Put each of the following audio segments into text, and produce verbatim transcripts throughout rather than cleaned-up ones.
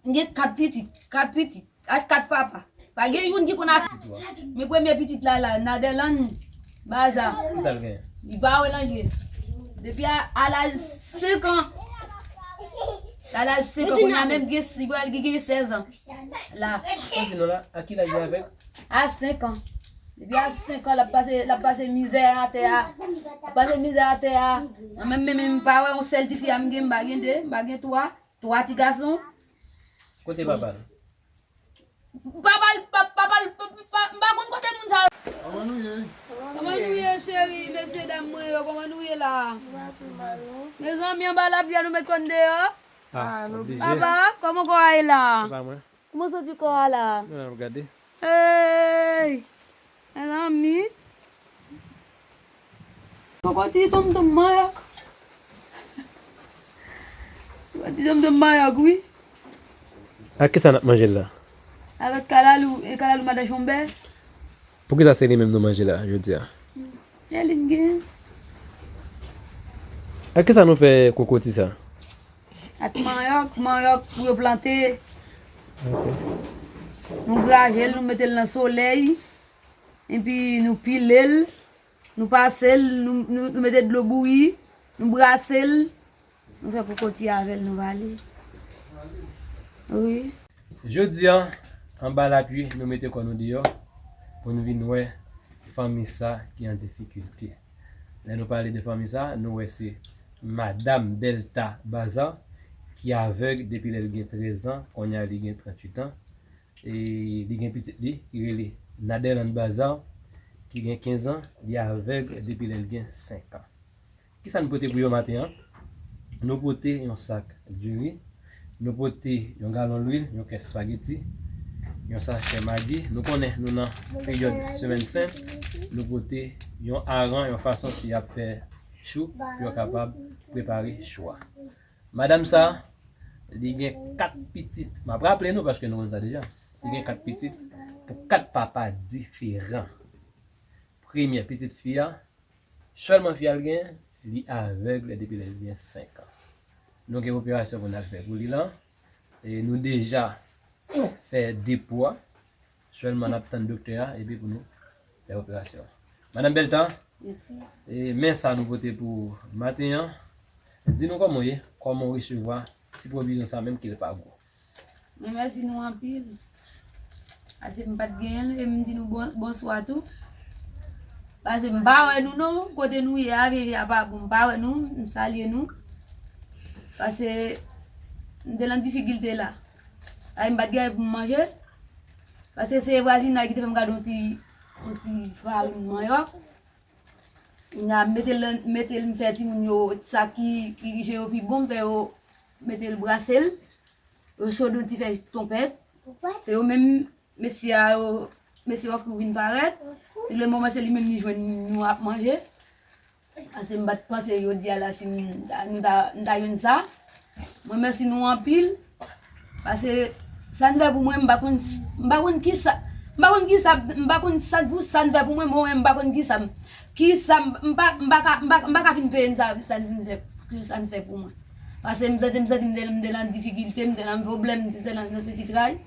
M gen kat pitit, kat pitit, ak kat papa. Pa gen youn ki konn afè. Men premye pitit la, la, Naderland Baza. Ki sa l gen? Li pa wè nan je. Depi a, a laj senk an. A laj senk an, kounye a menm gen, li pral gen sèz an. La. Sa w di non la? A ki laj li avèg? A senk an. Depi a senk an, l ap pase, l ap pase mizè atè a. L ap pase mizè atè a. Mwen menm, menm, menm, m pa wè yon sèl tifi a m gen, m pa gen de, m pa gen twa. Twa ti gason. Kote papa l? Papa l, pa- papa l, pa- pa- pa- m pa konn kote moun sa yo. Kòman nou ye? Kòman nou ye, cheri, mesye dam mwen yo, kòman nou ye la? Mezanmi, anba lapli a nou met kòn deyò. Ah, nou oblije. Papa, kòman kò a ye la? Se pa mwen. Kòman soti kò a la? Nou la ap gade. Hey! Mezanmi. Poko ti tonmtonm mayòk. Poko ti tonmtonm mayòk, wi. Ak kisa n ap manje la? Avèk kalalou, e kalalou madan Chonbè. Poukisa se li menm nou manje la, jodi a? Se li n gen. Ak kisa nou fè kokoti sa? Ak manyòk, manyòk pou yo plante. Ok. Nou graje l, nou mete l nan solèy. Epi nou pile l, nou pase l, nou, nou, nou mete dlo bouyi, nou brase l, nou fè kokoti avè l, nou vale. Wi. Jodi a, anba lapli, nou mete kò nou deyò pou nou vin wè fanmi sa ki an difikilte. Lè nou pale de fanmi sa, nou wè se Madam Belta Bazan, ki avèg depi lè l gen trèz an, kounye a li gen tranntuit an. E li gen pitit li, ki rele Naderland Bazan, ki gen kenz an, li avèg depi lè l gen senk an. Kisa n pote pou yo maten an? Nou pote yon sak diri, nou pote yon galon lwil, yon kès espageti, yon sachè magi. Nou konnen nou nan peryòd semèn sent, nou pote yon aran, yon fason si y ap fè chou, pou yo kapab prepare chou a. Madanm sa, li gen kat pitit. M ap raple nou, paske nou konn sa deja. Li gen kat pitit pou kat papa diferan. Premye pitit fi a, sèlman fi a l gen, li avèg depi lè l gen senk an. Nou gen operasyon pou n al fè pou li la. E nou deja fè depo a. Sèlman n ap tann doktè a, epi pou nou fè operasyon an. Madanm Belta, e, men sa nou pote pou maten an. Di nou kòman w ye, kòman w resevwa ti pwovizyon sa menm ke l pa gwo. Mwen mèsi nou anpil. Paske m pa t genyen l, e m di nou bon, bonswa tou. Paske m pa wè nou non, kote nou ye a, veve a pa bon, m pa wè nou, m salye nou. Paske m te nan difikilte la. Ay, m pa t gen pou m manje. Paske se vwazinay ki te fè m gade yon ti, yon ti farin manyòk. Kounye a, mete l, mete l, m fè timoun yo, sa ki, ki je yo pi bon, m fè yo mete l brase l. Yo chode yon ti fè twonpèt. Se yo menm, mesye a yo, mesye yo ki vin parèt. Si le moman se li menm li jwenn nou ap manje. Paske m pa t panse jodi a la si m ta, nou ta, m ta jwenn sa. Mwen mèsi nou anpil. Paske sa n fè pou mwen, m pa konn, m pa konn kisa, m pa konn kisa, m pa konn sa pou sa n fè pou mwen, mwen, m pa konn kisa, kisa, m pa, m pa ka, m pa, m pa ka fin peye n sa, sa n fin fè, sa n fè pou mwen. Paske m santi, m santi m te, m te nan difikilte, m te nan pwoblèm, m te nan, nan ti tray.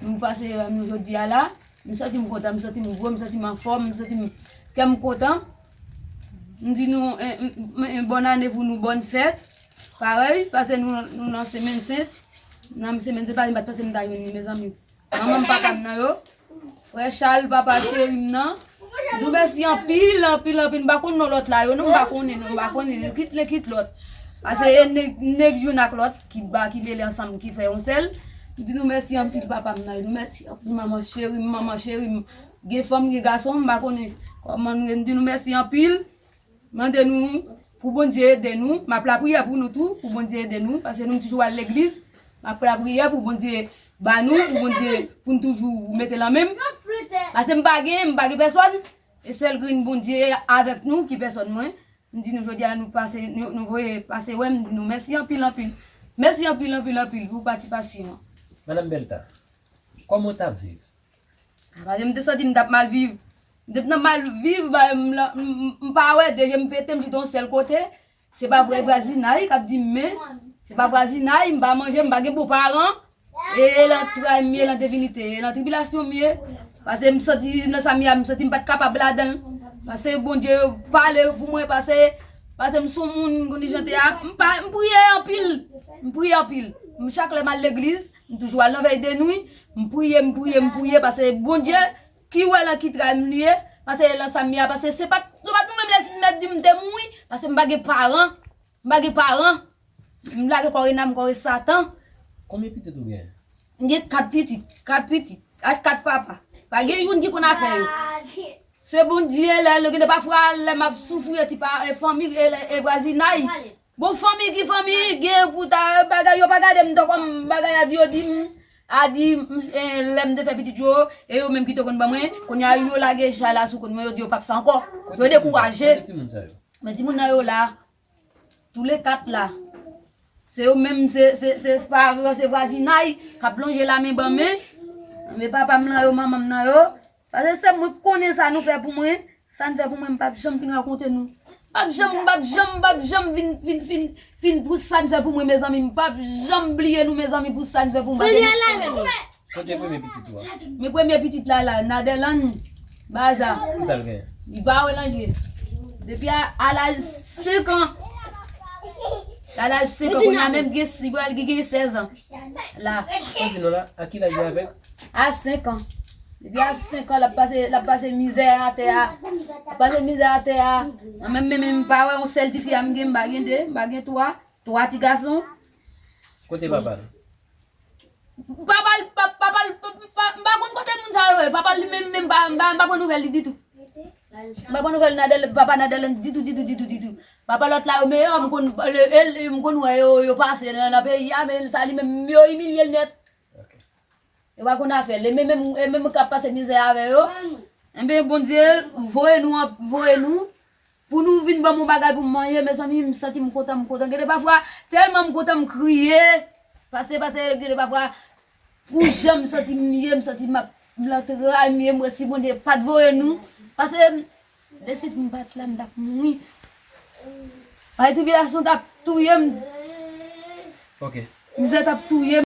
Nou pase, euh, nou jodi a la, m santi m kontan, m santi m gwo, m santi m anfòm, m santi m, kè m kontan. M di nou, eh, m, m, m, bòn ane pou nou, bòn fèt. Parèy, paske nou, nou nan semèn sent. Nan semèn sent, pa m pa t panse m ta jwenn li, mezanmi. Manman m, papa m nan yo. Frè Chal, papa cheri m nan. Nou mèsi anpil, anpil, anpil. M pa konn non lòt la yo, non, m pa konnen, non, m pa konnen. Kit len, kit lòt. Paske e nèg, nèg youn ak lòt ki ba, ki mele ansanm, ki fè yon sèl. M di nou mèsi anpil, papa m nan. Nou mèsi anpil, manman cheri m, manman cheri m. Gen fanm, gen gason, m pa konnen kòman nou ye. M di nou mèsi anpil. Mande nou pou Bondye ede nou. M ap lapriyè pou nou tou, pou Bondye ede nou. Paske nou toujou al legliz. M ap lapriyè pou Bondye ba nou, pou Bondye, pou n toujou mete lan men m. Paske m pa gen, m pa gen pèsòn. E sèl grenn Bondye avèk nou ki pèsòn mwen. M di nou jodi a nou pase, nou, nou voye pase wè m, m di nou mèsi anpil, anpil. Mèsi anpil, anpil, anpil pou patisipasyon an. Madanm Belta, kòman w t ap viv? Paske m te santi m t ap mal viv. M te nan mal viv, ba, m, m, m, m pa wè, de je m pete, m chita yon sèl kote. Se pa vre vwazinay k ap di m men. Se pa vwazinay, m pa manje, m pa gen bon paran. E, e lan tray m ye, lan devilite, e lan tribilasyon m ye. Pase m santi nan sa m ye a, m santi m pa t kapab ladan l. Pase Bondye pale pou mwen, pase, pase m se yon moun konn jan te a. M pa, m priye anpil. M priye anpil. M chak lè m al legliz, m toujou al nan vèy de nwi. M priye, m priye, m priye, pase Bondye ki wè lan ki tray m ye, pase lan sa m ye a, pase se pa t, se pa t nou menm lè si mèt di m te mouri, pase m pa gen paran, m pa gen paran, m lage kò Rena, m kò Satan. Konbyen pitit ou gen? M gen kat pitit, kat pitit, ak kat papa. Pa gen youn ki konn afè yo. Se Bondye lè, lè gen de pafwa lè m ap soufri e ti pa, e fanmi, e, e vwazinay. Bon, fanmi ki fanmi, gen pou ta, bagay yo pa gade m tankou m, bagay a di yo di m, a di m, eh, lè m te fè pitit yo, e yo menm ki te konn ban mwen, kounye a yo lage chay la sou kont mwen, yo di yo p ap fè ankò. Yo dekouraje. Kote timoun sa yo? Men timoun nan yo la, tou le kat la. Se yo menm, se, se, se paran, se vwazinay k ap lonje lamen ban men. Men papa m nan yo, manman m nan yo. Pase se mwen k konnen sa nou fè pou mwen. Sa n fè pou mwen, m p ap janm fin rakonte nou. M p ap janm, m p ap janm, m p ap janm fin, fin, fin, fin pou sa n fè pou mwen, mezanmi. M p ap janm bliye nou, mezanmi, pou sa n fè pou mwen. Pase nou... Kote premye pitit ou a? Men premye pitit la, la, Naderland, Baza. Kisa l genyen? Li pa wè nan je. Depi a, a laj senk an. A laj senk an, kounye a menm gen, li pral gen, gen sèz an. La. Ou di nou la, a ki laj li avèk? A senk an. Depi a senk an, l ap pase, l ap pase mizè atè a. L ap pase mizè atè a. Mwen menm, menm, menm, m pa wè yon sèl tifi a m gen, m pa gen de, m pa gen twa, twa ti gason. Kote papa l? Papa l, pa-, papa l, pa-, pa-, m pa konn kote moun sa yo ye. Papa l li menm, menm, pa, m pa, m pa pran nouvèl li ditou. M pa pran nouvèl Nadèl, papa Nadèl ditou, ditou, ditou, ditou. Papa lòt la yo meyè, m konn, le, el, m konn wè yo, yo pase nan, nan peyi a, men sa li menm, yo imilye l nèt. Ok. Yo pa konn afè l. E menm, menm, e menm k ap pase mizè avè yo. Enben, Bondye voye nou an, voye nou pou nou vin ban m yon bagay pou m manje, mezanmi, m santi m kontan, m kontan. Gen de pafwa, tèlman m kontan, m kriye. Pase, pase, gen de pafwa, pou jan m santi m ye, m santi m ap, m nan tray m ye, m wè si Bondye pa t voye nou. Pase, desit m pa t la, m t ap mouri. Pase tribilasyon t ap touye m. Ok. Mizè t ap touye m.